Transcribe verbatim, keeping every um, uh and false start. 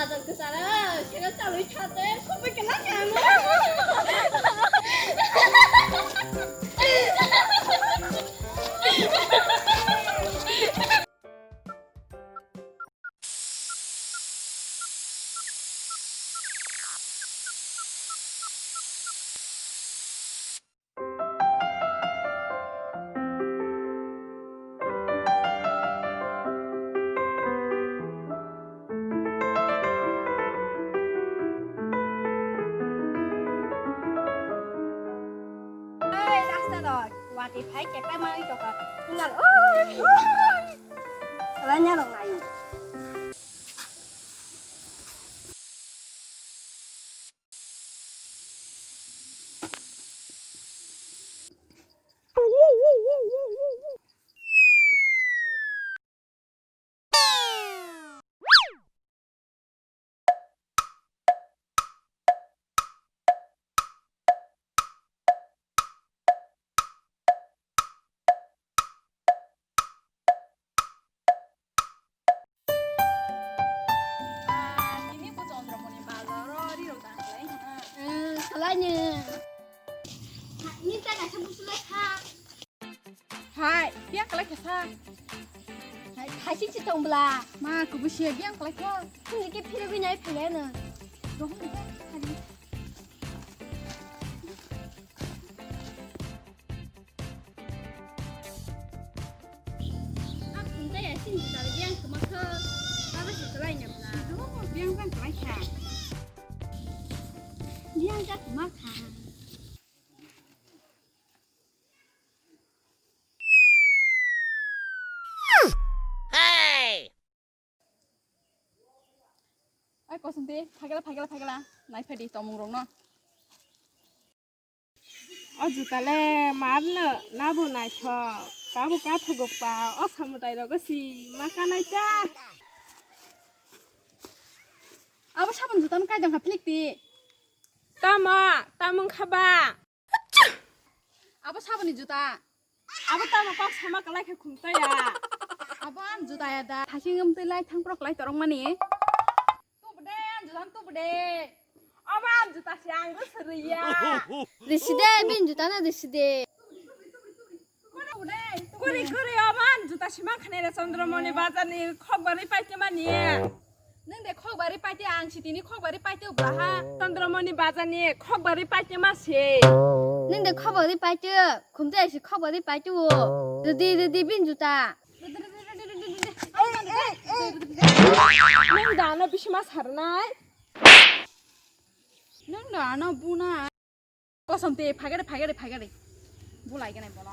Bazar kwcharo sero chalwi thate, sopai kwlak kha. Oi, rasta dok, wati phai khe pai mani tokha. Kunal, oi, oi. Salanya rong ayu. Tini bo Chandramoni bazaro rirok dan khlai hwnna. Khlaini. Ni ta kaisa busulai kha. Hai, biang khlai kha sa. Hai, thaising si tong bla. Ma, kubu sia biang khlai kha. Kuni ke phiro binai philai no. Dohon ni ta. Ang khungta ya sini tali biang kema khe. Baba si kelai nya bla. Aduh, biang kan kelai kha. Biang jak ma kha. Hey! Ai, Kosom de, phagela, phagela, phagela. Nai phai di, tomung rok no. O juta le marno nabo naithok, kabo kathok pa, o samutai rogo si ma kanai ta. Abo sabon juta no kaidang kha philik ti. Tamo, tamung kha ba. Abo saboni juta. Abo tamo kok sama kalai khe khumta ya. Abo am juta ya da. Thasing am twi lai thang prok lai torok mani. Tubde, am juta tubde. Abo am juta si ang sriya. Riside, bin juta na riside. Kuri kuri abo am juta si ma khane re Chandramoni bazar ni khok bari paite mani. Nung de khok bari paite ang sitini khok bari paite ubraha. Chandramoni bazar ni khok bari paite ma se. Nung de khok bari paite, khumte si khok bari paite o. Ridi ridi bin juta. Nung da ano bisi ma sarnai. Nung da ano buna. Kosom te phagere phagere phagere. Bulai gane bono.